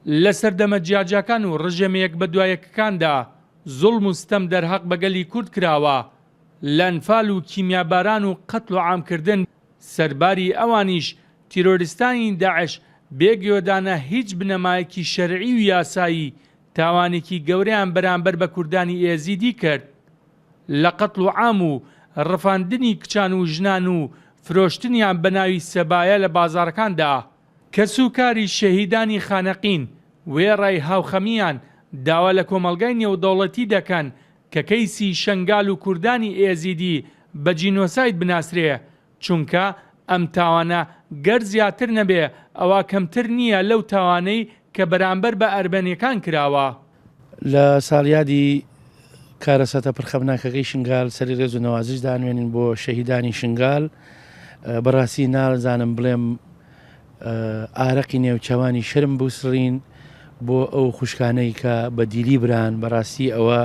لە سەردەمە جیاجیاکان و ڕژێمە یەکبەدوایەکەکاندا زوڵم و ستەم دەرهەق بە گەلی کورد کراوە، لە ئەنفال و کیمیاباران و قەتڵ و عامکردن، سەرباری ئەوانیش تیرۆریستانی داعش بێ گوێدانە هیچ بنەمایەکی شەرعی و یاسایی تاوانێکی گەورەیان بەرامبەر بە کوردانی ئێزیدی کرد لە قەتڵ و عام و ڕفاندنی کچان و ژنان و فرۆشتنیان بە ناوی سەبایە لە بازاڕەکاندا. کەسوکاری شەهیدانی خانەقین وێڕای هاوخەمییان داوا لە کۆمەڵگای نێودەوڵەتی دەکەن کە کەیسی شەنگال و کوردانی ئێزیدی بە جینۆساید بناسرێ، چونکە ئەم تاوانە گەر زیاتر نەبێ ئەوا کەمتر نییە لەو تاوانەی کە بەرامبەر بە ئەرمەنیەکان کراوە. لە ساڵیادی کارەساتە پڕخەمناکەکەی شنگال سەری ڕێز و نەوازش دانوێنین بۆ شەهیدانی شنگال بەڕاستی نازانم بڵێم ئارەقی نێوچەوانی شەرم بسڕین بۆ ئەو خوشکانەی کە بە دیلی بران بەڕاستی ئەوە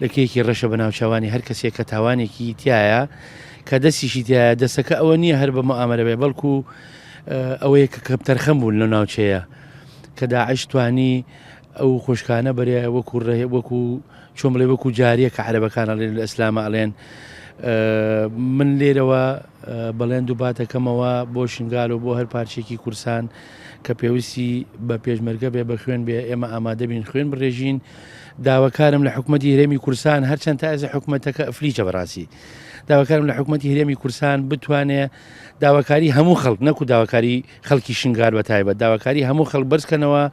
لەکەیەکی ڕەشە بە ناوچوانی هەر کەسێک کە تاوانێکی تایە کە دەستیشی تایە دەستەکە ئەوە نییە هەر بە مئامەرە بێ بەڵکو ئەوەیە کە کەمتەرخەم بوون لە ناوچەیە کە داعش توانی ئەو خوشکانە بەرێ وەکو ڕێ وەکو چۆن بڵێ وەکو جاریە کە عەرەبەکان ئەڵێن لە ئیسلامە ئەڵێن من لێرەوە بەڵێن دووپاتەکەمەوە بۆ شنگال و بۆ هەر پارچێکی کورسان کە پێویستی بە پێشمەرگە بێ بە خوێن بێ ئێمە ئامادە بین خوێن بڕێژین داواکارم لە حکوومەتی هەرێمی کورسان هەرچەند تا ئێستا حکوومەتەکە ئەفلیجە بەڕاستی داواکارم لە حکوومەتی هەرێمی کورسان بتوانێ داواکاری هەموو خەڵک نەکو داواکاری خەڵکی شنگال بە تایبەت داواکاری هەموو خەڵک بەرزکەنەوە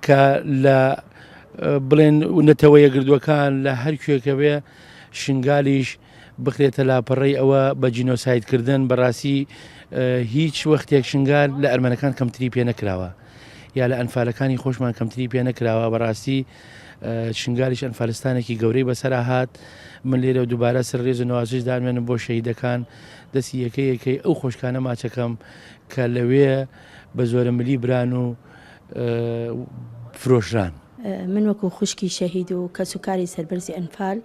کە لە بڵێن نەتەوە یەکگرتووەکان لە هەر کوێکە بێ شنگالیش بخرێتە لاپەڕەی ئەوە بە جینۆسایدکردن بەڕاستی هیچ وەختێک شنگال لە ئەرمەنەکان کەمتری پێ نەکراوە یا لە ئەنفالەکانی خۆشمان کەمتری پێ نەکراوە بەڕاستی شنگالیش ئەنفالستانێکی گەورەی بەسەرا هات من لێرە دووبارە سەر ڕێز و نوازش دانوێنم بۆ شەهیدەکان دەستی یەکە یەکەی ئەو خۆشکانە ماچەکەم کە لەوێ بە زۆرە ملی بران و فرۆشران. من وەکو خوشکی شەهید و کەسوکاری سەربەرزی ئەنفال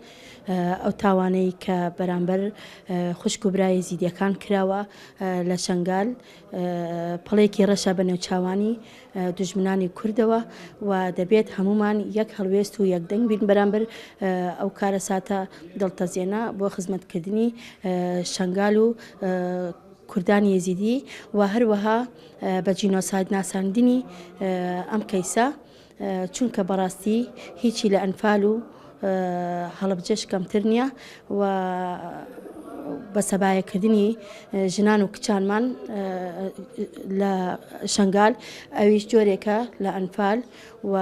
ئەو تاوانەی کە بەرامبەر خوشک و برا یەزیدیەکان کراوە لە شەنگال پەڵێکی ڕەشە بە نێوچاوانی دوژمنانی کوردەوە و دەبێت هەمومان یەک هەڵوێست و یەک دەنگ بین بەرامبەر ئەو کارەساتە دڵتەزێنە بۆ خزمەتکردنی شەنگال و کوردانی یەزیدی و هەروەها بە جینۆساید ناساندنی ئەم کەیسە چونکە بەڕاستی هیچی لە ئەنفال و هەڵەبجەش کەمتر نییە و بە سەبایەکردنی ژنان و کچانمان لە شنگال ئەویش جۆرێکە لە ئەنفال و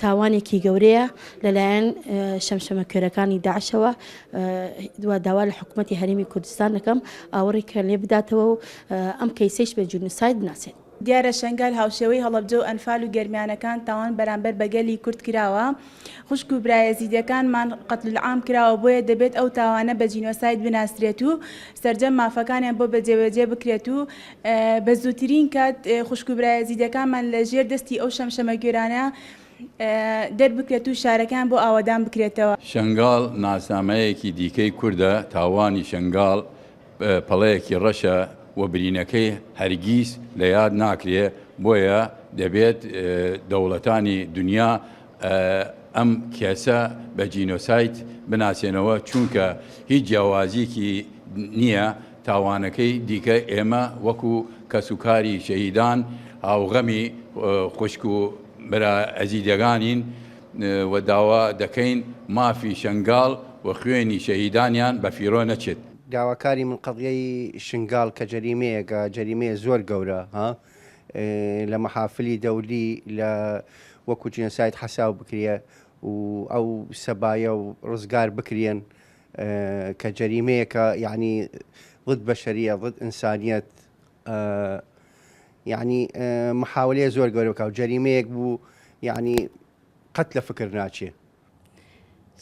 تاوانێکی گەورەیە لەلایەن شەمشەمەکوێرەکانی داعشەوە و داوا لە حکوومەتی هەرێمی کوردستان دەکەم ئاوڕی کە لێ بداتەوە و ئەم کەیسەیش بە جینۆساید بناسێت. دیارە شەنگال هاوشێوەی هەڵەبجە و ئەنفال و گەرمیانەکان تاوان بەرامبەر بە گەلی کورد کراوە، خوشک و برا یەزیدیەکانمان قەتلولعام کراوە بۆیە دەبێت ئەو تاوانە بە جینۆساید بناسرێت و سەرجەم مافەکانیان بۆ بەجێبەجێ بکرێت و بە زووترین کات خوشک و برا یەزیدیەکانمان لە ژێر دەستی ئەو شەمشەمەکوێرانە دەربکرێت و شارەکەیان بۆ ئاوەدان بکرێتەوە. شەنگاڵ ناسنامەیەکی دیکەی کوردە، تاوانی شەنگاڵ پەڵەیەکی ڕەشە و برینەکەی هەرگیز لە یاد ناکرێ، بۆیە دەبێت دەوڵەتانی دونیا ئەم کێسە بە جینۆساید بناسێنەوە، چونکە هیچ جیاوازیەکی نییە تاوانەکەی دیکە ئێمە وەکو کەسوکاری شەهیدان هاوغەمی خوشک و برا ئەزیدەکانین و داوا دەکەین مافی شەنگاڵ و خوێنی شەهیدانیان بەفیڕۆ نەچێت. داواکاری من قەزیەی شنگال کە جەریمەیەکە جەریمەیە زۆر گەورە ها لە مەحافلی دەولی لە وەکو جینۆساید حەساو بکرێ و ئەو سەبایە و ڕزگار بکرێن کە جەریمەیەکە یعنی ضد بەشەریە ضد ئینسانیەت یعنی محاولەیە زۆر گەورە بکە و جەریمەیەک بوو یعنی قەت لە فکر ناچێ.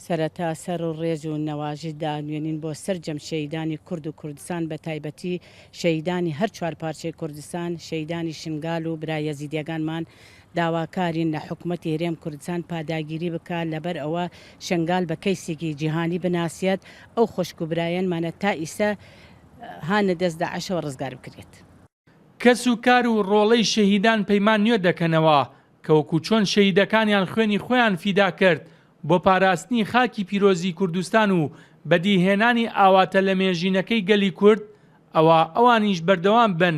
سەرەتا سەر و ڕێز و نەوازش دانوێنین بۆ سەرجەم شەهیدانی کورد و کوردستان بە تایبەتی شەهیدانی هەر چوارپارچەی کوردستان شەهیدانی شنگال و برا یەزیدیەکانمان داواکارین لە حکومەتی هەرێم کوردستان پاداگیری بکا لەبەر ئەوە شنگال بە کەیسێکی جیهانی بناسیەت ئەو خوشک و برایەنمانە تا ئیسە هانە دەست داعشەوە ڕزگار بکرێت. کەس و کار و ڕۆڵەی شەهیدان پەیمان نوێ دەکەنەوە. کە وەکو چۆن شەهیدەکانیان خوێنی خۆیان فیدا کرد بۆ پاراستنی خاکی پیرۆزی کوردستان و بەدیهێنانی ئاواتە لەمێژینەکەی گەلی کورد، ئەوا ئەوانیش بەردەوام بن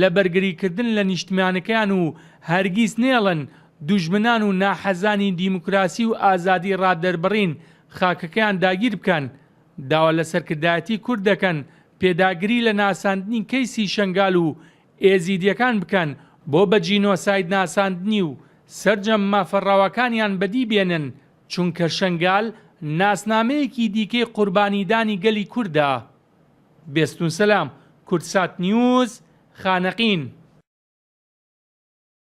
لە بەرگریکردن لە نیشتمانەکەیان و هەرگیز نەیەڵن دوژمنان و ناحەزانی دیموکراسی و ئازادی ڕادەربڕین خاکەکەیان داگیر بکەن. داوا لە سەرکردایەتی کورد دەکەن پێداگری لە ناساندنی کەیسی شەنگال و ئێزیدیەکان بکەن بۆ بە جینۆساید ناساندنی و سەرجەم مافە ڕەواکانیان بەدی بێنن، چونکە شەنگال ناسنامەیەکی دیکەی قوربانیدانی گەلی کوردە. بێستون سەلام، کوردسات نیوز، خانەقین.